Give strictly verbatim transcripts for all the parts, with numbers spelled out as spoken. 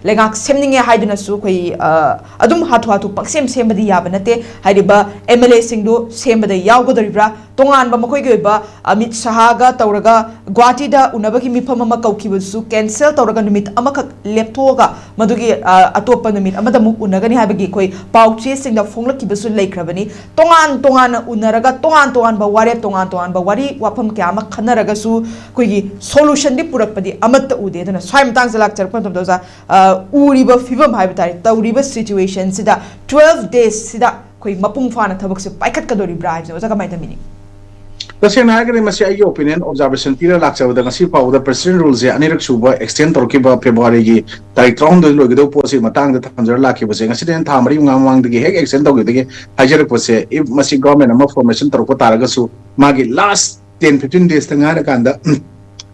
ꯂꯩꯉꯥꯛ ꯁꯦꯝꯅꯤꯡꯉꯦ ꯍꯥꯏꯗꯨꯅꯁꯨ ꯑꯩꯈꯣꯏ ꯑꯗꯨꯝ ꯍꯥꯊꯨ ꯍꯥꯊꯨ ꯄꯪꯁꯦꯝ ꯁꯦꯝꯕꯗꯤ ꯌꯥꯕ ꯅꯠꯇꯦ꯫ ꯍꯥꯏꯔꯤꯕ ꯑꯦꯝ ꯑꯦꯜ ꯑꯦꯁꯤꯡꯗꯨ ꯁꯦꯝꯕꯗ ꯌꯥꯎꯒꯗꯧꯔꯤꯕ꯭ꯔꯥ, ꯇꯣꯉꯥꯟꯕ ꯃꯈꯣꯏꯒꯤ ꯑꯣꯏꯕ ꯑꯃꯤꯠ ꯁꯍꯥꯒ ꯇꯧꯔꯒ ꯒꯨꯋꯥꯍꯥꯇꯤꯗ ꯎꯅꯕꯒꯤ ꯃꯤꯐꯝ ꯑꯃ ꯀꯧꯈꯤꯕꯗꯨꯁꯨ ꯀꯦꯟꯁꯦꯜ ꯇꯧꯔꯒ ꯅꯨꯃꯤꯠ ꯑꯃꯈꯛ ꯂꯦꯞꯊꯣꯛꯑꯒ ꯃꯗꯨꯒꯤ ꯑꯇꯣꯞꯄ ꯅꯨꯃꯤꯠ ꯑꯃꯗ ꯑꯃꯨꯛ ꯎꯅꯒꯅꯤ ꯍꯥꯏꯕꯒꯤ ꯑꯩꯈꯣꯏ ꯄꯥꯎ ꯆꯦꯁꯤꯡꯗ ꯐꯣꯡꯂꯛꯈꯤꯕꯁꯨ ꯂꯩꯈ꯭ꯔꯕꯅꯤ꯫ ꯇꯣꯉꯥꯟ ꯇꯣꯉꯥꯟꯅ ꯎꯅꯔꯒ ꯇꯣꯉꯥꯟ ꯇꯣꯉꯥꯟꯕ ꯋꯥꯔꯦꯞ, ꯇꯣꯉꯥꯟ ꯇꯣꯉꯥꯟꯕ ꯋꯥꯔꯤ ꯋꯥꯐꯝ ꯀꯌꯥ ꯑꯃ ꯈꯟꯅꯔꯒꯁꯨ ꯑꯩꯈꯣꯏꯒꯤ ꯁꯣꯂꯨꯁꯟꯗꯤ ꯄꯨꯔꯛꯄꯗꯤ ꯑꯃꯠꯇ ꯎꯗꯦ꯫ ꯑꯗꯨꯅ ꯁ꯭ꯋꯥꯏ ꯃꯇꯥꯡꯁꯤꯗ ꯂꯥꯛꯆꯔꯛꯄ ꯃꯇꯝꯗ ꯑꯣꯖꯥ, ꯎꯔꯤꯕ ꯐꯤꯕꯝ ꯍꯥꯏꯕ ꯇꯥꯔꯦ, ꯇꯧꯔꯤꯕ ꯁꯤꯆꯨꯋꯦꯁꯟꯁꯤꯗ ꯇ꯭ꯋꯦꯜꯐ ꯗꯦꯖꯁꯤꯗ ꯑꯩꯈꯣꯏ ꯃꯄꯨꯡ ꯐꯥꯅ ꯊꯕꯛꯁꯦ ꯄꯥꯏꯈꯠꯀꯗꯧꯔꯤꯕ꯭ꯔꯥ ꯍꯥꯏꯕꯁꯦ ꯑꯣꯖꯥ ꯀꯃꯥꯏꯅ ꯇꯝꯕꯤꯅꯤ? ꯇꯁꯦꯡꯅ ꯍꯥꯏꯔꯒꯗꯤ ꯃꯁꯤ ꯑꯩꯒꯤ ꯑꯣꯄꯤꯅꯤꯌꯟ ꯑꯣꯕꯖꯥꯔꯕꯦꯁꯟ ꯄꯤꯔ ꯂꯥꯛꯆꯕꯗ, ꯉꯁꯤ ꯐꯥꯎꯕꯗ ꯄ꯭ꯔꯦꯁꯤꯗꯦꯟ ꯔꯨꯜꯁꯦ ꯑꯅꯤꯔꯛ ꯁꯨꯕ ꯑꯦꯛꯁꯇꯦꯟ ꯇꯧꯔꯛꯈꯤꯕ ꯐꯦꯕ꯭ꯔꯨꯋꯥꯔꯤꯒꯤ ꯇꯥꯔꯤꯛ ꯇꯔꯥꯍꯨꯝꯗꯣꯏꯗ ꯂꯣꯏꯒꯗꯧꯕ ꯄꯣꯠꯁꯤ ꯃꯇꯥꯡꯗ ꯊꯝꯖꯔ ꯂꯥꯛꯈꯤꯕꯁꯦ, ꯉꯁꯤꯗꯩꯅ ꯊꯥ ꯃꯔꯤ ꯃꯉꯥ ꯃꯃꯥꯡꯗꯒꯤ ꯍꯦꯛ ꯑꯦꯛꯁꯇꯦꯟ ꯇꯧꯈꯤꯕꯗꯒꯤ ꯍꯥꯏꯖꯔꯛꯄꯁꯦ, if ꯃꯁꯤ ꯒꯣꯔꯃꯦꯟ ꯑꯃ ꯐꯣꯔꯃꯦꯁꯟ ꯇꯧꯔꯛꯄ ꯇꯥꯔꯒꯁꯨ ꯃꯥꯒꯤ ꯂꯥꯁ ꯇꯦꯟ ꯐꯤꯐꯇꯤꯟ ꯗꯦꯖꯇ ꯉꯥꯏꯔꯀꯥꯟꯗ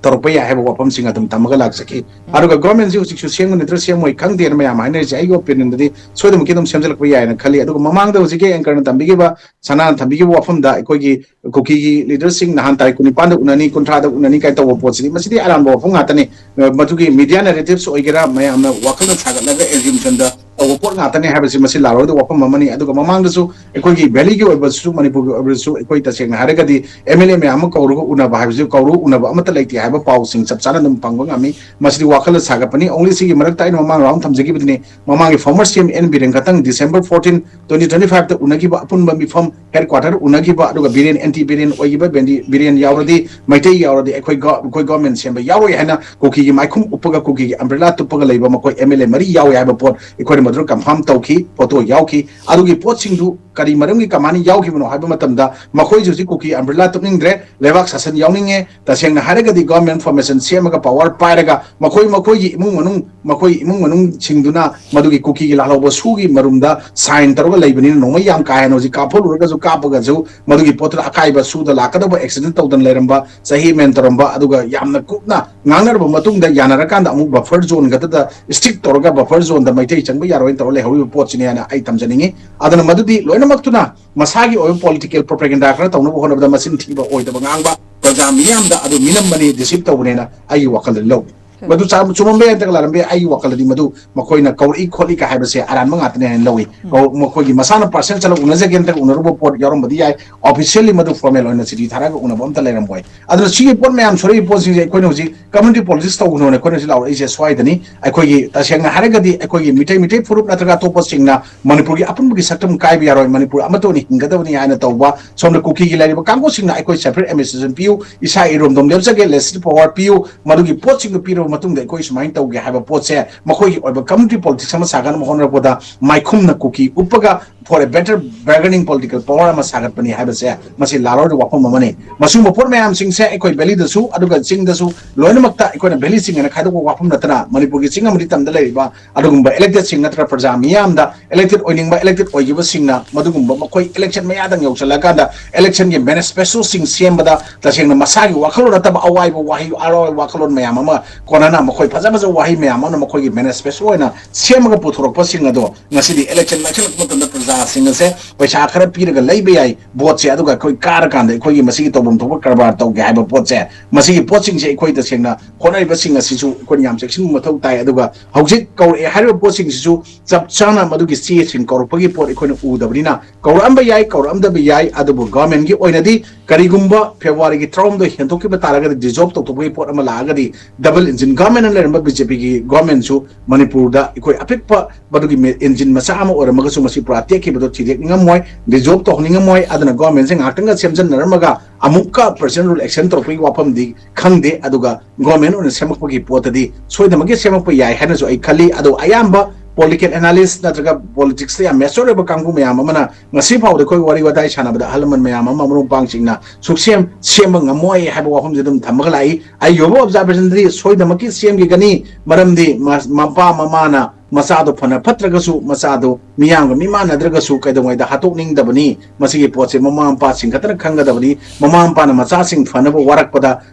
ꯇꯧꯔꯛꯄ ꯌꯥꯏ ꯍꯥꯏꯕ ꯋꯥꯐꯝꯁꯤꯡ ꯑꯗꯨꯝ ꯊꯝꯃꯒ ꯂꯥꯛꯆꯈꯤ꯫ ꯑꯗꯨꯒ ꯒꯣꯔꯃꯦꯟꯁꯤ ꯍꯧꯖꯤꯛꯁꯨ ꯁꯦꯝꯒ ꯅꯠꯇ꯭ꯔ ꯁꯦꯝꯃꯣꯏ ꯈꯪꯗꯦꯅ ꯃꯌꯥꯝ ꯍꯥꯏꯅꯔꯤꯁꯦ꯫ ꯑꯩꯒꯤ ꯑꯣꯄꯤꯅꯤꯌꯟꯗꯗꯤ ꯁꯣꯏꯗꯅꯃꯛꯀꯤ ꯑꯗꯨꯝ ꯁꯦꯝꯖꯤꯜꯂꯛꯄ ꯌꯥꯏꯅ ꯈꯜꯂꯤ꯫ ꯑꯗꯨꯒ ꯃꯃꯥꯡꯗ ꯍꯧꯖꯤꯛꯀꯤ ꯑꯦꯡꯀꯔꯅ ꯊꯝꯕꯤꯈꯤꯕ, ꯁꯅꯥꯅ ꯊꯝꯕꯤꯈꯤꯕ ꯋꯥꯐꯝꯗ, ꯑꯩꯈꯣꯏꯒꯤ ꯀꯨꯀꯤꯒꯤ ꯂꯤꯗꯔꯁꯤꯡ ꯅꯍꯥꯟ ꯇꯥꯔꯤꯛ ꯀꯨꯟꯅꯤꯄꯥꯟꯗ ꯎꯅꯅꯤ, ꯀꯨꯟꯊ꯭ꯔꯥꯗ ꯎꯅꯅꯤ ꯀꯥꯏꯅ ꯇꯧꯕ ꯄꯣꯠꯁꯤꯗꯤ, ꯃꯁꯤꯗꯤ ꯑꯔꯥꯟꯕ ꯋꯥꯐꯝ ꯉꯥꯛꯇꯅꯤ꯫ ꯃꯗꯨꯒꯤ ꯃꯤꯗꯤꯌꯥ ꯅꯦꯔꯦꯇꯤꯞꯁ ꯑꯣꯏꯒꯦꯔꯥ, ꯃꯌꯥꯝꯅ ꯋꯥꯈꯜꯅ ꯁꯥꯒꯠꯂꯒ ꯑꯦꯖꯨꯝꯁꯟꯗ ꯇꯧꯕ ꯄꯣꯠ ꯉꯥꯛꯇꯅꯤ ꯍꯥꯏꯕꯁꯤ ꯃꯁꯤ ꯂꯥꯜꯂꯣꯏꯗꯕ ꯋꯥꯐꯝ ꯑꯃꯅꯤ꯫ ꯑꯗꯨꯒ ꯃꯃꯥꯡꯗꯁꯨ ꯑꯩꯈꯣꯏꯒꯤ ꯚꯦꯂꯤꯒꯤ ꯑꯣꯏꯕꯁꯨ, ꯃꯅꯤꯄꯨꯔꯒꯤ ꯑꯣꯏꯕꯁꯨ, ꯑꯩꯈꯣꯏ ꯇꯁꯦꯡꯅ ꯍꯥꯏꯔꯒꯗꯤ ꯑꯦꯝ ꯑꯦꯜ ꯑꯦ ꯃꯌꯥꯝ ꯑꯃ ꯀꯧꯔꯒ ꯎꯅꯕ ꯍꯥꯏꯕꯁꯤ, ꯀꯧꯔꯒ ꯎꯅꯕ ꯑꯃꯠꯇ ꯂꯩꯇꯦ ꯍꯥꯏꯕ ꯄꯥꯎꯁꯤꯡ ꯆꯞ ꯆꯥꯅ ꯑꯗꯨꯝ ꯐꯪꯕ ꯉꯝꯃꯤ꯫ ꯃꯁꯤꯗꯤ ꯋꯥꯈꯜꯅ ꯁꯥꯒꯠꯄꯅꯤ꯫ ꯑꯣꯡꯂꯤ ꯁꯤꯒꯤ ꯃꯔꯛꯇ ꯑꯩꯅ ꯃꯃꯥꯡ ꯔꯥꯎꯟ ꯊꯝꯖꯈꯤꯕꯗꯨꯅꯤ, ꯃꯃꯥꯡꯒꯤ ꯐꯣꯔꯃꯔ ꯁꯤ ꯑꯦꯝ ꯑꯦꯟ ꯕꯤꯔꯦꯟ ꯈꯛꯇꯪ ꯗꯤꯁꯦꯝꯕꯔ ꯐꯣꯔꯇꯤꯟ, ꯇ꯭ꯋꯦꯟꯇꯤ ꯇ꯭ꯋꯦꯟꯇꯤ ꯐꯥꯏꯚꯇ ꯎꯅꯈꯤꯕ ꯑꯄꯨꯟꯕ ꯃꯤꯐꯝ ꯍꯦꯗ ꯀ꯭ꯋꯥꯇꯔ ꯎꯅꯈꯤꯕ, ꯑꯗꯨꯒ ꯕꯤꯔꯦꯟ, ꯑꯦꯟꯇꯤ ꯕꯤꯔꯦꯟ ꯑꯣꯏꯈꯤꯕ ꯕꯦꯟꯗꯤ-, ꯕꯤꯔꯦꯟ ꯌꯥꯎꯔꯗꯤ, ꯃꯩꯇꯩ ꯌꯥꯎꯔꯗꯤ ꯑꯩꯈꯣꯏ ꯒ-, ꯑꯩꯈꯣꯏ ꯒꯣꯔꯃꯦꯟ ꯁꯦꯝꯕ ꯌꯥꯔꯣꯏ ꯍꯥꯏꯅ ꯀꯨꯀꯤꯒꯤ ꯃꯥꯏꯈꯨꯝ ꯎꯞꯄꯒ, ꯀꯨꯀꯤꯒꯤ ꯑꯝꯕ꯭ꯔꯦꯂꯥ ꯇꯨꯞꯄꯒ ꯂꯩꯕ ꯃꯈꯣꯏ ꯑꯦꯝ ꯑꯦꯜ ꯑꯦ ꯃꯔꯤ ꯌꯥꯎꯏ ꯍꯥꯏꯕ ꯄꯣꯠ ꯑꯩꯈꯣꯏꯅ ꯃꯗꯨꯗ ꯀꯟꯐꯥꯔꯝ ꯇꯧꯈꯤ, ꯐꯣꯇꯣ ꯌꯥꯎꯈꯤ꯫ ꯑꯗꯨꯒꯤ ꯄꯣꯠꯁꯤꯡꯗꯨ ꯀꯔꯤ ꯃꯔꯝꯒꯤ, ꯀꯃꯥꯏꯅ ꯌꯥꯎꯈꯤꯕꯅꯣ ꯍꯥꯏꯕ ꯃꯇꯝꯗ, ꯃꯈꯣꯏꯁꯨ ꯍꯧꯖꯤꯛ ꯀꯨꯀꯤ ꯑꯝꯕ꯭ꯔꯦꯂꯥ ꯇꯨꯞꯅꯤꯡꯗ꯭ꯔꯦ, ꯂꯩꯕꯥꯛ ꯁꯥꯁꯟ ꯌꯥꯎꯅꯤꯡꯉꯦ, ꯇꯁꯦꯡꯅ ꯍꯥꯏꯔꯒꯗꯤ ꯒꯣꯔꯃꯦꯟ ꯐꯣꯔꯃꯦꯁꯟ ꯁꯦꯝꯃꯒ ꯄꯋꯥꯔ ꯄꯥꯏꯔꯒ ꯃꯈꯣꯏ ꯃꯈꯣꯏꯒꯤ ꯏꯃꯨꯡ ꯃꯅꯨꯡ, ꯃꯈꯣꯏ ꯏꯃꯨꯡ ꯃꯅꯨꯡꯁꯤꯡꯗꯨꯅ ꯃꯗꯨꯒꯤ ꯀꯨꯀꯤꯒꯤ ꯂꯥꯜꯍꯧꯕ ꯁꯨꯒꯤ ꯃꯔꯨꯝꯗ ꯁꯥꯏꯟ ꯇꯧꯔꯒ ꯂꯩꯕꯅꯤꯅ, ꯅꯣꯡꯃꯩ ꯌꯥꯝ ꯀꯥ ꯍꯦꯟꯅ ꯍꯧꯖꯤꯛ ꯀꯥꯞꯍꯜꯂꯨꯔꯒꯁꯨ, ꯀꯥꯞꯄꯒꯁꯨ ꯃꯗꯨꯒꯤ ꯄꯣꯠꯇꯨꯗ ꯑꯀꯥꯏꯕ ꯁꯨꯗ ꯂꯥꯛꯀꯗꯧꯕ, ꯑꯦꯛꯁꯤꯗꯦꯟ ꯇꯧꯗꯅ ꯂꯩꯔꯝꯕ, ꯆꯍꯤ ꯃꯦꯟ ꯇꯧꯔꯝꯕ, ꯑꯗꯨꯒ ꯌꯥꯝꯅ ꯀꯨꯞꯅ ꯉꯥꯡꯅꯔꯕ ꯃꯇꯨꯡꯗ ꯌꯥꯅꯔꯀꯥꯟꯗ ꯑꯃꯨꯛ ꯕꯐꯔ ꯖꯣꯟ ꯈꯛꯇꯗ, ꯏꯁꯇ꯭ꯔꯤꯛ ꯇꯧꯔꯒ ꯕꯐꯔ ꯖꯣꯟꯗ ꯃꯩꯇꯩ ꯆꯪꯕ ꯌꯥꯔꯣꯏꯅ ꯇꯧꯔ ꯂꯩꯍꯧꯔꯤꯕ ꯄꯣꯠꯁꯤꯅꯤ ꯍꯥꯏꯅ ꯑꯩ ꯊꯝꯖꯅꯤꯡꯉꯤ꯫ ꯑꯗꯨꯅ ꯃꯗꯨꯗꯤ ꯂꯣꯏꯅꯃꯛꯇꯨꯅ ꯃꯁꯥꯒꯤ ꯑꯣꯏꯕ ꯄꯣꯂꯤꯇꯤꯀꯦꯜ ꯄ꯭ꯔꯣꯄꯦꯒꯦꯟꯗꯥ ꯈꯔ ꯇꯧꯅꯕ ꯍꯣꯠꯅꯕꯗ ꯃꯆꯤꯟ ꯊꯤꯕ, ꯑꯣꯏꯗꯕ ꯉꯥꯡꯕ, ꯄ꯭ꯔꯖꯥ ꯃꯤꯌꯥꯝꯗ ꯑꯗꯨ ꯃꯤꯅꯝꯕꯅꯤ, ꯗꯤꯁꯤꯞ ꯇꯧꯕꯅꯦꯅ ꯑꯩꯒꯤ ꯋꯥꯈꯜꯗ ꯂꯧꯏ꯫ ꯃꯗꯨ ꯆꯥ- ꯆꯨꯝꯃꯝꯕ ꯌꯥꯏ ꯅꯠꯇ꯭ꯔꯒ ꯂꯥꯜꯂꯝꯕ ꯌꯥꯏ, ꯑꯩꯒꯤ ꯋꯥꯈꯜꯗꯗꯤ ꯃꯗꯨ ꯃꯈꯣꯏꯅ ꯀꯧꯔꯛꯏ ꯈꯣꯠꯂꯤ ꯀ ꯍꯥꯏꯕꯁꯦ ꯑꯔꯥꯟꯕ ꯉꯥꯛꯇꯅꯦ ꯍꯥꯏꯅ ꯂꯧꯏ꯫ ꯀꯧ- ꯃꯈꯣꯏꯒꯤ ꯃꯁꯥꯅ ꯄꯥꯔꯁꯅꯦꯜ ꯆꯠꯂꯒ ꯎꯅꯖꯒꯦ ꯅꯠꯇ꯭ꯔꯒ ꯎꯅꯔꯨꯕ ꯄꯣꯠ ꯌꯥꯎꯔꯝꯕꯗꯤ ꯌꯥꯏ꯫ ꯑꯣꯐꯤꯁꯤꯌꯦꯜꯂꯤ ꯃꯗꯨ ꯐꯣꯔꯃꯦꯜ ꯑꯣꯏꯅ ꯆꯤꯊꯤ ꯊꯥꯔꯒ ꯎꯅꯕ ꯑꯝꯇ ꯂꯩꯔꯝꯃꯣꯏ꯫ ꯑꯗꯨꯅ ꯁꯤꯒꯤ ꯄꯣꯠ ꯃꯌꯥꯝ ꯁꯣꯔꯛꯏ ꯄꯣꯠꯁꯤꯡꯁꯦ ꯑꯩꯈꯣꯏꯅ ꯍꯧꯖꯤꯛ ꯀꯝꯃ꯭ꯌꯨꯅꯤꯇꯤ ꯄꯣꯂꯤꯇꯤꯛꯁ ꯇꯧꯒꯅꯣꯅ ꯑꯩꯈꯣꯏꯅ ꯍꯧꯖꯤꯛ ꯂꯥꯎꯔꯛꯏꯁꯦ ꯁ꯭ꯋꯥꯏꯗꯅꯤ꯫ ꯑꯩꯈꯣꯏꯒꯤ ꯇꯁꯦꯡꯅ ꯍꯥꯏꯔꯒꯗꯤ ꯑꯩꯈꯣꯏꯒꯤ ꯃꯤꯇꯩ ꯃꯤꯇꯩ ꯐꯨꯔꯨꯞ ꯅꯠꯇ꯭ꯔꯒ ꯑꯇꯣꯞꯄꯁꯤꯡꯅ ꯃꯅꯤꯄꯨꯔꯒꯤ ꯑꯄꯨꯟꯕꯒꯤ ꯁꯛꯇꯝ ꯀꯥꯏꯕ ꯌꯥꯔꯣꯏ, ꯃꯅꯤꯄꯨꯔ ꯑꯃꯠꯇ ꯑꯣꯏꯅ ꯍꯤꯡꯒꯗꯕꯅꯤ ꯍꯥꯏꯅ ꯇꯧꯕ, ꯁꯣꯝꯗ ꯀꯨꯀꯤꯒꯤ ꯂꯩꯔꯤꯕ ꯀꯥꯡꯕꯨꯁꯤꯡꯅ ꯑꯩꯈꯣꯏ ꯁꯦꯄꯔꯦꯠ ꯑꯦꯗꯃꯤꯅꯤꯁꯇ꯭ꯔꯦꯁꯟ ꯄꯤꯌꯨ, ꯏꯁꯥ ꯏꯔꯣꯝꯗꯣꯝ ꯂꯦꯞꯆꯒꯦ, ꯂꯦꯖꯤꯁꯂꯦꯇꯤꯚ ꯄꯋꯥꯔ ꯄꯤꯌꯨ, ꯃꯗꯨꯒꯤ ꯄꯣꯠꯁꯤꯡꯗꯨ ꯄꯤꯔꯕ ꯃꯇꯨꯡꯗ ꯑꯩꯈꯣꯏ ꯁꯨꯃꯥꯏꯅ ꯇꯧꯒꯦ ꯍꯥꯏꯕ ꯄꯣꯠꯁꯦ ꯃꯈꯣꯏꯒꯤ ꯑꯣꯏꯕ ꯀꯝꯃ꯭ꯌꯨꯅꯤꯇꯤ ꯄꯣꯂꯤꯇꯤꯛꯁ ꯑꯃ ꯁꯥꯒꯠꯅꯕ ꯍꯣꯠꯅꯔꯛꯄꯗ ꯃꯥꯏꯈꯨꯝꯅ ꯀꯨꯀꯤ ꯎꯞꯄꯒ for a better bargaining political power ꯑꯃ ꯁꯥꯒꯠꯄꯅꯤ ꯍꯥꯏꯕꯁꯦ ꯃꯁꯤ ꯂꯥꯜꯂꯣꯏꯗ ꯋꯥꯐꯝ ꯑꯃꯅꯤ꯫ ꯃꯁꯤꯒꯨꯝꯕ ꯄꯣꯠ ꯃꯌꯥꯝꯁꯤꯡꯁꯦ ꯑꯩꯈꯣꯏ ꯚꯦꯂꯤꯗꯁꯨ ꯑꯗꯨꯒ ꯆꯤꯡꯗꯁꯨ ꯂꯣꯏꯅꯃꯛꯇ ꯑꯩꯈꯣꯏꯅ ꯚꯦꯂꯤꯁꯤꯡ ꯍꯥꯏꯅ ꯈꯥꯏꯗꯣꯛꯄ ꯋꯥꯐꯝ ꯅꯠꯇꯅ ꯃꯅꯤꯄꯨꯔꯒꯤ ꯆꯤꯡ ꯑꯃꯗꯤ ꯇꯝꯗ ꯂꯩꯔꯤꯕ ꯑꯗꯨꯒꯨꯝꯕ ꯏꯂꯦꯛꯇꯦꯗꯁꯤꯡ ꯅꯠꯇ꯭ꯔꯒ ꯄ꯭ꯔꯖꯥ ꯃꯤꯌꯥꯝꯗ ꯏꯂꯦꯛꯇꯦꯗ ꯑꯣꯏꯅꯤꯡꯕ ꯏꯂꯦꯛꯇꯦꯗ ꯑꯣꯏꯈꯤꯕꯁꯤꯡꯅ ꯃꯗꯨꯒꯨꯝꯕ ꯃꯈꯣꯏ ꯏꯂꯦꯛꯁꯟ ꯃꯌꯥꯗꯪ ꯌꯧꯁꯤꯜꯂꯛꯑꯀꯥꯟꯗ ꯏꯂꯦꯛꯁꯟꯒꯤ ꯃꯦꯅꯤꯐꯦꯁꯇꯣꯁꯤꯡ ꯁꯦꯝꯕꯗ ꯇꯁꯦꯡꯅ ꯃꯁꯥꯒꯤ ꯋꯥꯈꯜꯂꯣꯟ ꯅꯠꯇꯕ ꯑꯋꯥꯏꯕ ꯋꯥꯍꯩ ꯑꯔꯥꯏꯕ ꯋꯥꯈꯜꯂꯣꯟ ꯃꯌꯥꯝ ꯑꯃ ꯀꯣꯟꯅꯅ ꯃꯈꯣꯏ ꯐꯖ ꯐꯖꯕ ꯋꯥꯍꯩ ꯃꯌꯥꯝ ꯑꯃꯅ ꯃꯈꯣꯏꯒꯤ ꯃꯦꯅꯤꯐꯦꯁꯇꯣ ꯑꯣꯏꯅ ꯁꯦꯝꯃꯒ ꯄꯨꯊꯣꯔꯛꯄꯁꯤꯡ ꯑꯗꯣ ꯉꯁꯤꯗꯤ ꯏꯂꯦꯛꯁꯟ ꯅꯛꯁꯤꯜꯂꯛꯄ ꯃꯇꯝꯗ ꯄ꯭ꯔꯖꯥꯁꯤꯡ ꯑꯁꯦ ꯄꯩꯁꯥ ꯈꯔ ꯄꯤꯔꯒ ꯂꯩꯕ ꯌꯥꯏ ꯚꯣꯠꯁꯦ, ꯑꯗꯨꯒ ꯑꯩꯈꯣꯏ ꯀꯥꯔꯀꯥꯟꯗ ꯑꯩꯈꯣꯏꯒꯤ ꯃꯁꯤꯒꯤ ꯇꯧꯐꯝ ꯊꯣꯛꯄ ꯀꯔꯕꯥꯔ ꯇꯧꯒꯦ ꯍꯥꯏꯕ ꯄꯣꯠꯁꯦ, ꯃꯁꯤꯒꯤ ꯄꯣꯠꯁꯤꯡꯁꯦ ꯑꯩꯈꯣꯏ ꯇꯁꯦꯡꯅ ꯍꯣꯠꯅꯔꯤꯕꯁꯤꯡ ꯑꯁꯤꯁꯨ ꯑꯩꯈꯣꯏꯅ ꯌꯥꯝ ꯆꯦꯛꯁꯤꯟꯕ ꯃꯊꯧ ꯇꯥꯏ꯫ ꯑꯗꯨꯒ ꯍꯧꯖꯤꯛ ꯀꯧꯔꯛꯑꯦ ꯍꯥꯏꯔꯤꯕ ꯄꯣꯠꯁꯤꯡꯁꯤꯁꯨ ꯆꯞ ꯆꯥꯅ ꯃꯗꯨꯒꯤ ꯆꯦꯁꯤꯡ ꯀꯧꯔꯛꯄꯒꯤ ꯄꯣꯠ ꯑꯩꯈꯣꯏꯅ ꯎꯗꯕꯅꯤꯅ, ꯀꯧꯔꯛꯑꯝꯕ ꯌꯥꯏ, ꯀꯧꯔꯛꯑꯝꯗꯕ ꯌꯥꯏ, ꯑꯗꯨꯕꯨ ꯒꯚꯔꯟꯃꯦꯟꯠꯀꯤ ꯑꯣꯏꯅꯗꯤ ꯀꯔꯤꯒꯨꯝꯕ ꯐꯦꯕ꯭ꯔꯨꯋꯥꯔꯤꯒꯤ ꯇꯔꯥꯍꯨꯝꯗꯣꯏ ꯍꯦꯟꯗꯣꯛꯈꯤꯕ ꯇꯥꯔꯒꯗꯤ, ꯗꯤꯖꯣꯜꯕ ꯇꯧꯊꯣꯛꯄꯒꯤ ꯄꯣꯠ ꯑꯃ ꯂꯥꯛꯑꯒꯗꯤ, ꯗꯕꯜ ꯏꯟꯖꯤꯟ ꯒꯚꯔꯟꯃꯦꯟꯠ ꯑꯃ ꯂꯩꯔꯝꯕ ꯕꯤ ꯖꯦ ꯄꯤꯒꯤ ꯒꯚꯔꯟꯃꯦꯟꯠꯁꯨ ꯃꯅꯤꯄꯨꯔꯗ ꯑꯩꯈꯣꯏ ꯑꯄꯤꯛꯄ ꯃꯗꯨꯒꯤ ꯃꯦ-, ꯏꯟꯖꯤꯟ ꯃꯆꯥ ꯑꯃ ꯑꯣꯏꯔꯝꯃꯒꯁꯨ ꯃꯁꯤ ꯄꯨꯔꯥ ꯇꯦꯛꯈꯤꯕꯗꯣ ꯊꯤꯗꯦꯛꯅꯤꯡꯉꯝꯃꯣꯏ, ꯗꯤꯖꯣꯜꯕ ꯇꯧꯍꯟꯅꯤꯡꯉꯝꯃꯣꯏ꯫ ꯑꯗꯨꯅ ꯒꯚꯔꯟꯃꯦꯟꯠꯁꯦ ꯉꯥꯏꯍꯥꯛꯇꯪꯒ ꯁꯦꯝꯖꯤꯟꯅꯔꯝꯃꯒ ꯑꯃꯨꯛꯀ ꯄ꯭ꯔꯦꯁꯤꯗꯦꯟ ꯔꯨꯜ ꯑꯦꯛꯁꯟ ꯇꯧꯔꯛꯄꯒꯤ ꯋꯥꯐꯝꯗꯤ ꯈꯪꯗꯦ꯫ ꯑꯗꯨꯒ ꯒꯣꯔꯃꯦꯟ ꯑꯣꯏꯅ ꯁꯦꯝꯃꯛꯄꯒꯤ ꯄꯣꯠꯇꯗꯤ ꯁꯣꯏꯗꯅꯃꯛꯀꯤ ꯁꯦꯝꯃꯛꯄ ꯌꯥꯏ ꯍꯥꯏꯅꯁꯨ ꯑꯩ ꯈꯜꯂꯤ꯫ ꯑꯗꯣ ꯑꯌꯥꯝꯕ ꯄꯣꯂꯤꯇꯤꯀꯦꯜ ꯑꯦꯅꯥꯂꯤꯁ ꯅꯠꯇ꯭ꯔꯒ ꯄꯣꯂꯤꯇꯤꯛꯁꯇ ꯌꯥꯝ ꯃꯦꯆꯣꯔ ꯑꯣꯏꯕ ꯀꯥꯡꯕꯨ ꯃꯌꯥꯝ ꯑꯃꯅ ꯉꯁꯤ ꯐꯥꯎꯗ ꯑꯩꯈꯣꯏ ꯋꯥꯔꯤ ꯋꯥꯇꯥꯏ ꯁꯥꯟꯅꯕꯗ ꯑꯍꯜ ꯂꯃꯟ ꯃꯌꯥꯝ ꯑꯃ, ꯃꯔꯨꯞ ꯃꯄꯥꯡꯁꯤꯡꯅ ꯁꯨꯛꯁꯦꯝ ꯁꯦꯝꯕ ꯉꯝꯃꯣꯏ ꯍꯥꯏꯕ ꯋꯥꯐꯝꯁꯦ ꯑꯗꯨꯝ ꯊꯝꯃꯒ ꯂꯥꯛꯏ꯫ ꯑꯩꯒꯤ ꯑꯣꯏꯕ ꯑꯣꯕꯖꯥꯔꯕꯦꯁꯟꯗꯗꯤ ꯁꯣꯏꯗꯅꯃꯛꯀꯤ ꯁꯦꯝꯈꯤꯒꯅꯤ꯫ ꯃꯔꯝꯗꯤ ꯃ-, ꯃꯄꯥ ꯃꯃꯥꯅ ꯃꯆꯥꯗꯣ ꯐꯅ ꯐꯠꯇ꯭ꯔꯒꯁꯨ, ꯃꯆꯥꯗꯣ ꯃꯤꯌꯥꯝꯒ ꯃꯤꯃꯥꯟꯅꯗ꯭ꯔꯒꯁꯨ ꯀꯩꯗꯧꯉꯩꯗ ꯍꯥꯠꯇꯣꯛꯅꯤꯡꯗꯕꯅꯤ꯫ ꯃꯁꯤꯒꯤ ꯄꯣꯠꯁꯦ ꯃꯃꯥ ꯃꯄꯥꯁꯤꯡ ꯈꯛꯇꯅ ꯈꯪꯒꯗꯕꯅꯤ꯫ ꯃꯃꯥ ꯃꯄꯥꯅ ꯃꯆꯥꯁꯤꯡ ꯐꯅꯕ ꯋꯥꯔꯛꯄꯗ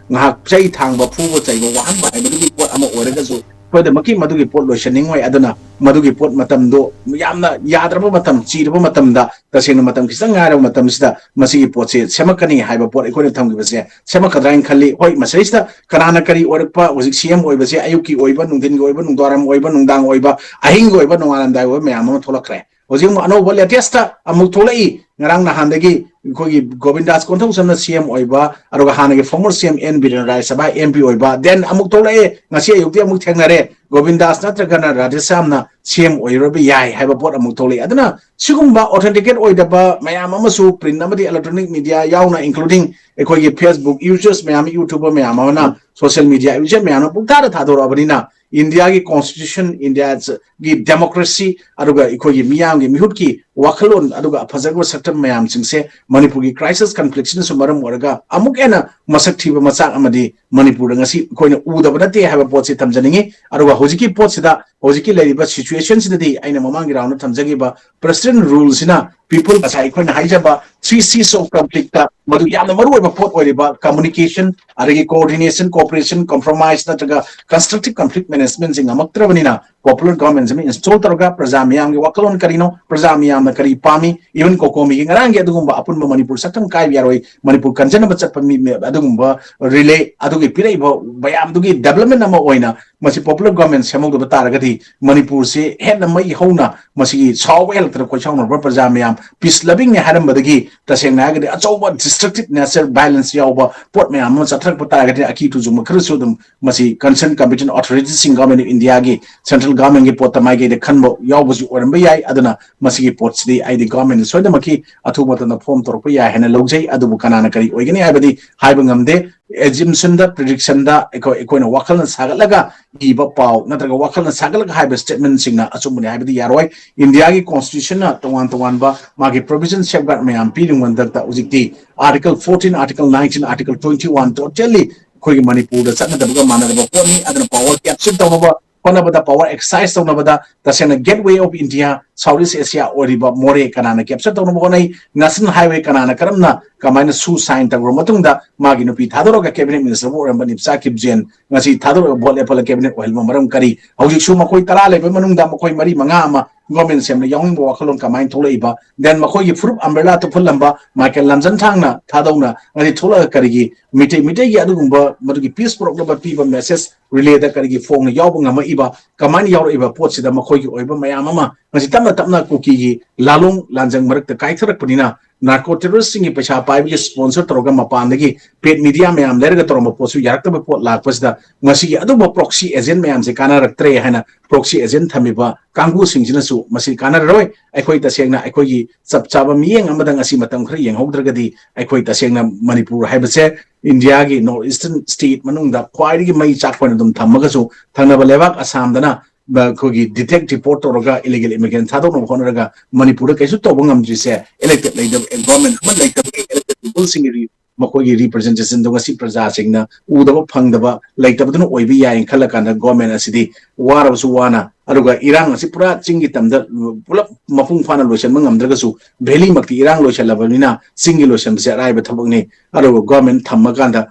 ꯉꯥꯏꯍꯥꯛ ꯆꯩ ꯊꯥꯡꯕ, ꯐꯨꯕ ꯆꯩꯕ, ꯋꯥꯍꯟꯕ ꯍꯥꯏꯕꯗꯨꯒꯤ ꯄꯣꯠ ꯑꯃ ꯑꯣꯏꯔꯒꯁꯨ, ꯁꯣꯏꯗꯅꯃꯛꯀꯤ ꯃꯗꯨꯒꯤ ꯄꯣꯠ ꯂꯣꯏꯁꯟꯅꯤꯡꯉꯣꯏ꯫ ꯑꯗꯨꯅ ꯃꯗꯨꯒꯤ ꯄꯣꯠ ꯃꯇꯝꯗꯣ ꯌꯥꯝꯅ ꯌꯥꯗ꯭ꯔꯕ ꯃꯇꯝ, ꯆꯤꯔꯕ ꯃꯇꯝꯗ, ꯇꯁꯦꯡꯅ ꯃꯇꯝ ꯈꯤꯇꯪ ꯉꯥꯏꯔꯕ ꯃꯇꯝꯁꯤꯗ ꯃꯁꯤꯒꯤ ꯄꯣꯠꯁꯦ ꯁꯦꯝꯃꯛꯀꯅꯤ ꯍꯥꯏꯕ ꯄꯣꯠ ꯑꯩꯈꯣꯏꯅ ꯊꯝꯈꯤꯕꯁꯦ ꯁꯦꯝꯃꯛꯀꯗ꯭ꯔꯥ ꯍꯥꯏꯅ ꯈꯜꯂꯤ꯫ ꯍꯣꯏ, ꯃꯁꯤꯗꯩꯁꯤꯗ ꯀꯅꯥꯅ ꯀꯔꯤ ꯑꯣꯏꯔꯛꯄ, ꯍꯧꯖꯤꯛ ꯁꯤ ꯑꯦꯝ ꯑꯣꯏꯕꯁꯦ ꯑꯌꯨꯛꯀꯤ ꯑꯣꯏꯕ, ꯅꯨꯡꯊꯤꯟꯒꯤ ꯑꯣꯏꯕ, ꯅꯨꯡꯗꯥꯡꯋꯥꯏꯔꯝ ꯑꯣꯏꯕ, ꯅꯨꯡꯗꯥꯡ ꯑꯣꯏꯕ, ꯑꯍꯤꯡꯒꯤ ꯑꯣꯏꯕ, ꯅꯣꯡꯉꯥꯜꯂꯝꯗꯥꯏ ꯑꯣꯏꯕ ꯃꯌꯥꯝ ꯑꯃ ꯊꯣꯛꯂꯛꯈ꯭ꯔꯦ꯫ ꯍꯧꯖꯤꯛ ꯑꯃꯨꯛ ꯑꯅꯧꯕ latest ꯑꯃꯨꯛ ꯊꯣꯛꯂꯛꯏ꯫ ꯉꯔꯥꯡ ꯅꯍꯥꯟꯗꯒꯤ ꯑꯩꯈꯣꯏꯒꯤ ꯒꯣꯕꯤꯟꯗꯥꯁ ꯀꯣꯟꯊꯧꯖꯝꯅ ꯁꯤ ꯑꯦꯝ ꯑꯣꯏꯕ, ꯑꯗꯨꯒ ꯍꯥꯟꯅꯒꯤ former ꯁꯤ ꯑꯦꯝ ꯑꯦꯟ ꯕꯤꯔꯦꯟ ꯔꯥꯖ꯭ꯌ ꯁꯚꯥ ꯑꯦꯝ ꯄꯤ ꯑꯣꯏꯕ, then ꯑꯃꯨꯛ ꯊꯣꯛꯂꯛꯑꯦ, ꯉꯁꯤ ꯑꯌꯨꯛꯇꯤ ꯑꯃꯨꯛ ꯊꯦꯡꯅꯔꯦ, ꯒꯣꯕꯤꯟꯗꯥꯁ ꯅꯠꯇ꯭ꯔꯒꯅ ꯔꯥꯙꯦꯁ꯭ꯌꯥꯝꯅ ꯁꯤ ꯑꯦꯝ ꯑꯣꯏꯔꯕ ꯌꯥꯏ ꯍꯥꯏꯕ ꯄꯣꯠ ꯑꯃꯨꯛ ꯊꯣꯛꯂꯛꯏ꯫ ꯑꯗꯨꯅ ꯁꯤꯒꯨꯝꯕ authenticate ꯑꯣꯏꯗꯕ ꯃꯌꯥꯝ ꯑꯃꯁꯨ print ꯑꯃꯗꯤ electronic media ꯌꯥꯎꯅ, including ꯑꯩꯈꯣꯏꯒꯤ Facebook users ꯃꯌꯥꯝ, YouTuber ꯃꯌꯥꯝ ꯑꯃꯅ, social media user ꯃꯌꯥꯝꯅ ꯄꯨꯡꯊꯥꯗ ꯊꯥꯗꯣꯔꯛꯑꯕꯅꯤꯅ, ꯏꯟꯗꯤꯌꯥꯒꯤ constitution, ꯏꯟꯗꯤꯌꯥꯒꯤ democracy, ꯑꯗꯨꯒ ꯑꯩꯈꯣꯏꯒꯤ ꯃꯤꯌꯥꯝꯒꯤ ꯃꯤꯍꯨꯠꯀꯤ ꯋꯥꯈꯜꯂꯣꯟ, ꯑꯗꯨꯒ ꯐꯖꯈ꯭ꯔꯕ ꯁꯛꯇꯝ ꯃꯌꯥꯝꯁꯤꯡꯁꯦ ꯃꯅꯤꯄꯨꯔꯒꯤ crisis conflictꯁꯤꯅꯁꯨ ꯃꯔꯝ ꯑꯣꯏꯔꯒ ꯑꯃꯨꯛ ꯍꯦꯟꯅ ꯃꯁꯛ ꯊꯤꯕ ꯃꯆꯥꯛ ꯑꯃꯗꯤ ꯃꯅꯤꯄꯨꯔꯗ ꯉꯁꯤ ꯑꯩꯈꯣꯏꯅ ꯎꯗꯕ ꯅꯠꯇꯦ ꯍꯥꯏꯕ ꯄꯣꯠꯁꯤ ꯊꯝꯖꯅꯤꯡꯉꯤ꯫ ꯑꯗꯨꯒ ꯍꯧꯖꯤꯛꯀꯤ ꯄꯣꯠꯁꯤꯗ, ꯍꯧꯖꯤꯛꯀꯤ ꯂꯩꯔꯤꯕ situationꯁꯤꯗꯗꯤ ꯑꯩꯅ ꯃꯃꯥꯡꯒꯤ roundꯗ ꯊꯝꯖꯈꯤꯕ president ruleꯁꯤꯅ people, ꯉꯁꯥꯏ ꯑꯩꯈꯣꯏꯅ ꯍꯥꯏꯖꯕ three C's of conflictꯇ ꯃꯗꯨ ꯌꯥꯝꯅ ꯃꯔꯨꯑꯣꯏꯕ ꯄꯣꯠ ꯑꯣꯏꯔꯤꯕ communication, ꯑꯗꯒꯤ coordination, cooperation, compromise ꯅꯠꯇ꯭ꯔꯒ constructive conflict managementꯁꯤ ꯉꯝꯃꯛꯇ꯭ꯔꯕꯅꯤꯅ, popular government ꯑꯃ install ꯇꯧꯔꯒ ꯄ꯭ꯔꯖꯥ ꯃꯤꯌꯥꯝꯒꯤ ꯋꯥꯈꯜꯂꯣꯟ ꯀꯔꯤꯅꯣ, ꯄ꯭ꯔꯖꯥ ꯃꯤꯌꯥꯝꯅ ꯀꯔꯤ ꯄꯥꯝꯃꯤ, even ꯀꯣꯀꯣꯃꯤꯒꯤ ꯉꯔꯥꯡꯒꯤ ꯑꯗꯨꯒꯨꯝꯕ ꯑꯄꯨꯟꯕ ꯃꯅꯤꯄꯨꯔ ꯁꯛꯇꯝ ꯀꯥꯏꯕ ꯌꯥꯔꯣꯏ, ꯃꯅꯤꯄꯨꯔ ꯀꯟꯖꯅꯕ ꯆꯠꯄ ꯃꯤ, ꯑꯗꯨꯒꯨꯝꯕ relay, ꯑꯗꯨꯒꯤ ꯄꯤꯔꯛꯏꯕ ꯃꯌꯥꯝꯗꯨꯒꯤ development ꯑꯃ ꯑꯣꯏꯅ ꯃꯁꯤ popular government ꯁꯦꯝꯍꯧꯗꯕ ꯇꯥꯔꯒꯗꯤ ꯃꯅꯤꯄꯨꯔꯁꯤ ꯍꯦꯟꯅ ꯃꯩ ꯍꯧꯅ ꯃꯁꯤꯒꯤ ꯁꯥꯎꯕ ꯍꯦꯜꯂꯛꯇꯅ ꯀꯣꯏꯁꯥꯎꯅꯔꯕ ꯄ꯭ꯔꯖꯥ ꯃꯌꯥꯝ, peace lovingꯅꯤ ꯍꯥꯏꯔꯝꯕꯗꯒꯤ ꯇꯁꯦꯡꯅ ꯍꯥꯏꯔꯒꯗꯤ ꯑꯆꯧꯕ destructive nature violence ꯌꯥꯎꯕ ꯄꯣꯠ ꯃꯌꯥꯝ ꯑꯃ ꯆꯠꯊꯔꯛꯄ ꯇꯥꯔꯒꯗꯤ ꯑꯀꯤ ꯇꯨꯖꯨꯡꯕ ꯈꯔꯁꯨ ꯑꯗꯨꯝ ꯃꯁꯤ concerned competent authoritiesꯁꯤꯡ, Government of Indiaꯒꯤ, central governmentꯀꯤ ꯄꯣꯠꯇ ꯃꯥꯏꯀꯩꯗ ꯈꯟꯕ ꯌꯥꯎꯕꯁꯨ ꯑꯣꯏꯔꯝꯕ ꯌꯥꯏ꯫ ꯑꯗꯨꯅ ꯃꯁꯤꯒꯤ ꯄꯣꯠꯁꯤꯗꯤ ꯑꯩꯗꯤ governmentꯅ ꯁꯣꯏꯗꯅꯃꯛꯀꯤ ꯑꯊꯨꯕ ꯃꯇꯝꯗ form ꯇꯧꯔꯛꯄ ꯌꯥꯏ ꯍꯥꯏꯅ ꯂꯧꯖꯩ꯫ ꯑꯗꯨꯕꯨ ꯀꯅꯥꯅ ꯀꯔꯤ ꯑꯣꯏꯒꯅꯤ ꯍꯥꯏꯕꯗꯤ ꯍꯥꯏꯕ ꯉꯝꯗꯦ꯫ Assumptionꯗ, predictionꯗ ꯑꯩꯈꯣꯏ, ꯑꯩꯈꯣꯏꯅ ꯋꯥꯈꯜꯅ ꯁꯥꯒꯠꯂꯒ ꯏꯕ ꯄꯥꯎ ꯅꯠꯇ꯭ꯔꯒ ꯋꯥꯈꯜꯅ ꯁꯥꯒꯠꯂꯒ ꯍꯥꯏꯕ statementꯁꯤꯡꯅ ꯑꯆꯨꯝꯕꯅꯤ ꯍꯥꯏꯕꯗꯤ ꯌꯥꯔꯣꯏ꯫ ꯏꯟꯗꯤꯌꯥꯒꯤ constitutionꯅ ꯇꯣꯉꯥꯟ ꯇꯣꯉꯥꯟꯕ ꯃꯥꯒꯤ provision, safeguard ꯃꯌꯥꯝ ꯄꯤꯔꯤꯕ ꯃꯊꯛꯇ ꯍꯧꯖꯤꯛꯇꯤ article fourteen, article nineteen, article twenty one totally ꯑꯩꯈꯣꯏꯒꯤ ꯃꯅꯤꯄꯨꯔꯗ ꯆꯠꯅꯗꯕꯒ ꯃꯥꯟꯅꯗꯕ ꯄꯣꯠꯅꯤ꯫ ꯑꯗꯨꯅ power capture ꯇꯧꯅꯕ ꯍꯣꯠꯅꯕꯗ, power exercise ꯇꯧꯅꯕꯗ, ꯇꯁꯦꯡꯅ Gateway of India, South East Asia ꯑꯣꯏꯔꯤꯕ ꯃꯣꯔꯦ ꯀꯅꯥꯅ capture ꯇꯧꯅꯕ ꯍꯣꯠꯅꯩ, National Highway ꯀꯅꯥꯅ ꯀꯔꯝꯅ ꯀꯃꯥꯏꯅ ꯁꯨ sign ꯇꯧꯔꯕ ꯃꯇꯨꯡꯗ ꯃꯥꯒꯤ ꯅꯨꯄꯤ ꯊꯥꯗꯣꯔꯒ cabinet minister ꯑꯃ ꯑꯣꯏꯔꯝꯕ ꯅꯤꯞꯆꯥ ꯀꯤꯞꯖꯦꯟ ꯉꯁꯤ ꯊꯥꯗꯣꯔꯒ vote ꯂꯦꯞꯍꯜꯂ cabinet ꯑꯣꯏꯍꯜꯂꯕ ꯃꯔꯝ ꯀꯔꯤ? ꯍꯧꯖꯤꯛꯁꯨ ꯃꯈꯣꯏ ꯇꯔꯥ ꯂꯩꯕ ꯃꯅꯨꯡꯗ ꯃꯈꯣꯏ ꯃꯔꯤ ꯃꯉꯥ ꯑꯃ government ꯁꯦꯝꯅ ꯌꯥꯎꯅꯤꯡꯕ ꯋꯥꯈꯜꯂꯣꯟ ꯀꯃꯥꯏꯅ ꯊꯣꯛꯂꯛꯏꯕ, then ꯃꯈꯣꯏꯒꯤ ꯐꯨꯔꯨꯞ umbrella ꯇꯨꯞꯍꯜꯂꯝꯕ ꯃꯥꯏꯀꯦꯜ ꯂꯝꯖꯟ ꯊꯥꯡꯅ ꯊꯥꯗꯧꯅ ꯉꯁꯤ ꯊꯣꯛꯂꯛꯑꯒ ꯀꯔꯤꯒꯤ ꯃꯤꯇꯩ ꯃꯤꯇꯩꯒꯤ ꯑꯗꯨꯒꯨꯝꯕ ꯃꯗꯨꯒꯤ peace ꯄꯨꯔꯛꯅꯕ ꯄꯤꯕ message relay ꯗ ꯀꯔꯤꯒꯤ ꯐꯣꯡꯅ ꯌꯥꯎꯕ ꯉꯝꯃꯛꯏꯕ, ꯀꯃꯥꯏꯅ ꯌꯥꯎꯔꯛꯏꯕ ꯄꯣꯠꯁꯤꯗ ꯃꯈꯣꯏꯒꯤ ꯑꯣꯏꯕ ꯃꯌꯥꯝ ꯑꯃ ꯉꯁꯤ ꯇꯞꯅ ꯇꯞꯅ ꯀꯨꯀꯤꯒꯤ ꯂꯥꯂꯣꯡ ꯂꯥꯟꯖꯪ ꯃꯔꯛꯇ ꯀꯥꯏꯊꯔꯛꯄꯅꯤꯅ, narco terrorist ꯁꯤꯡꯒꯤ ꯄꯩꯁꯥ ꯄꯥꯏꯕꯒꯤ sponsor ꯇꯧꯔꯒ ꯃꯄꯥꯟꯗꯒꯤ paid media ꯃꯌꯥꯝ ꯂꯩꯔꯒ ꯇꯧꯔꯝꯕ ꯄꯣꯠꯁꯨ ꯌꯥꯔꯛꯇꯕ ꯄꯣꯠ ꯂꯥꯛꯄꯁꯤꯗ ꯃꯁꯤꯒꯤ ꯑꯗꯨꯝꯕ proxy agent ꯃꯌꯥꯝꯁꯦ ꯀꯥꯟꯅꯔꯛꯇ꯭ꯔꯦ ꯍꯥꯏꯅ proxy agent ꯊꯝꯃꯤꯕ ꯀꯥꯡꯕꯨꯁꯤꯡꯁꯤꯅꯁꯨ ꯃꯁꯤ ꯀꯥꯟꯅꯔꯔꯣꯏ, ꯑꯩꯈꯣꯏ ꯇꯁꯦꯡꯅ ꯑꯩꯈꯣꯏꯒꯤ ꯆꯞ ꯆꯥꯕ ꯃꯤꯠꯌꯦꯡ ꯑꯃꯗ ꯉꯁꯤ ꯃꯇꯝ ꯈꯔ ꯌꯦꯡꯍꯧꯗ꯭ꯔꯒꯗꯤ ꯑꯩꯈꯣꯏ ꯇꯁꯦꯡꯅ ꯃꯅꯤꯄꯨꯔ ꯍꯥꯏꯕꯁꯦ ꯏꯟꯗꯤꯌꯥꯒꯤ north eastern state ꯃꯅꯨꯡꯗ ꯈ꯭ꯋꯥꯏꯗꯒꯤ ꯃꯩ ꯆꯥꯛꯄ ꯑꯣꯏꯅ ꯑꯗꯨꯝ ꯊꯝꯃꯒꯁꯨ ꯊꯪꯅꯕ ꯂꯩꯕꯥꯛ ꯑꯁꯥꯝꯗꯅ ꯑꯩꯈꯣꯏꯒꯤ detect report ꯇꯧꯔꯒ illegal immigrant ꯊꯥꯗꯣꯛꯅꯕ ꯍꯣꯠꯅꯔꯒ ꯃꯅꯤꯄꯨꯔꯗ ꯀꯩꯁꯨ ꯇꯧꯕ ꯉꯝꯗ꯭ꯔꯤꯁꯦ elected ꯂꯩꯇꯕ, government ꯑꯃ ꯂꯩꯇꯕꯒꯤ elected people ꯁꯤꯡꯒꯤ ꯃꯈꯣꯏꯒꯤ representation ꯗꯣ ꯉꯁꯤ ꯄ꯭ꯔꯖꯥꯁꯤꯡꯅ ꯎꯗꯕ ꯐꯪꯗꯕ ꯂꯩꯇꯕꯗꯨꯅ ꯑꯣꯏꯕ ꯌꯥꯏꯅ ꯈꯜꯂ ꯀꯥꯟꯗ government ꯑꯁꯤꯗꯤ ꯋꯥꯔꯕꯁꯨ ꯋꯥꯅ, ꯑꯗꯨꯒ ꯏꯔꯥꯡ ꯑꯁꯤ ꯄꯨꯔꯥ ꯆꯤꯡꯒꯤ ꯇꯝꯗ ꯄꯨꯂꯞ ꯃꯄꯨꯡ ꯐꯥꯅ ꯂꯣꯏꯁꯤꯟꯕ ꯉꯝꯗ꯭ꯔꯒꯁꯨ valley ꯃꯛꯇꯤ ꯏꯔꯥꯡ ꯂꯣꯏꯁꯤꯜꯂꯕꯅꯤꯅ ꯆꯤꯡꯒꯤ ꯂꯣꯏꯁꯤꯟꯕꯁꯦ ꯑꯔꯥꯏꯕ ꯊꯕꯛꯅꯤ꯫ ꯑꯗꯨꯒ government ꯊꯝꯃꯀꯥꯟꯗ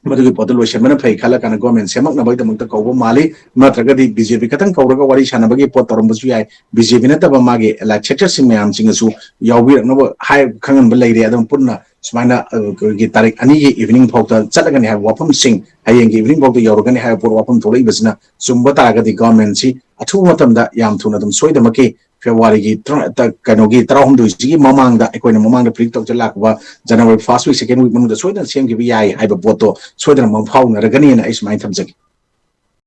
ꯃꯗꯨꯒꯤ ꯄꯣꯠꯇꯨ ꯂꯣꯏꯁꯤꯟꯕꯅ ꯐꯩ ꯈꯜꯂ ꯀꯥꯟꯗ government ꯁꯦꯝꯃꯛꯅꯕꯒꯤꯗꯃꯛꯇ ꯀꯧꯕ ꯃꯥꯜꯂꯤ꯫ ꯅꯠꯇ꯭ꯔꯒꯗꯤ BJP ꯈꯛꯇꯪ ꯀꯧꯔꯒ ꯋꯥꯔꯤ ꯁꯥꯟꯅꯕꯒꯤ ꯄꯣꯠ ꯇꯧꯔꯝꯕꯁꯨ ꯌꯥꯏ꯫ BJP ꯅꯠꯇꯕ ꯃꯥꯒꯤ allied sector ꯁꯤꯡ ꯃꯌꯥꯝꯁꯤꯡꯅꯁꯨ ꯌꯥꯎꯕꯤꯔꯛꯅꯕ ꯍꯥꯏ ꯈꯪꯍꯟꯕ ꯂꯩꯔꯦ꯫ ꯑꯗꯨꯝ ꯄꯨꯟꯅ ꯁꯨꯃꯥꯏꯅ ꯑ, ꯑꯩꯈꯣꯏꯒꯤ ꯇꯥꯔꯤꯛ ꯑꯅꯤꯒꯤ evening ꯐꯥꯎꯗ ꯆꯠꯂꯒꯅꯤ ꯍꯥꯏꯕ ꯋꯥꯐꯝꯁꯤꯡ, ꯍꯌꯦꯡꯒꯤ evening ꯐꯥꯎꯗ ꯌꯧꯔꯒꯅꯤ ꯍꯥꯏꯕ ꯄꯣꯠ ꯋꯥꯐꯝ ꯊꯣꯛꯂꯛꯏꯕꯁꯤꯅ ꯆꯨꯝꯕ ꯇꯥꯔꯒꯗꯤ government ꯁꯤ ꯑꯊꯨꯕ ꯃꯇꯝꯗ ꯌꯥꯝ ꯊꯨꯅ ꯑꯗꯨꯝ ꯁꯣꯏꯗꯃꯛꯀꯤ February ꯒꯤ ꯇꯔꯥ-, ꯇ-, ꯀꯩꯅꯣꯒꯤ ꯇꯔꯥꯍꯨꯝꯗꯣꯏꯁꯤꯒꯤ ꯃꯃꯥꯡꯗ, ꯑꯩꯈꯣꯏꯅ ꯃꯃꯥꯡꯗ predict ꯇꯧꯖ ꯂꯥꯛꯄ January first week, second week ꯃꯅꯨꯡꯗ ꯁꯣꯏꯗꯅ ꯁꯦꯝꯈꯤꯕ ꯌꯥꯏ ꯍꯥꯏꯕ ꯄꯣꯠꯇꯣ ꯁꯣꯏꯗꯅ ꯃꯪꯐꯥꯎꯅꯔꯒꯅꯤꯅ ꯑꯩ ꯁꯨꯃꯥꯏꯅ ꯊꯝꯖꯒꯦ꯫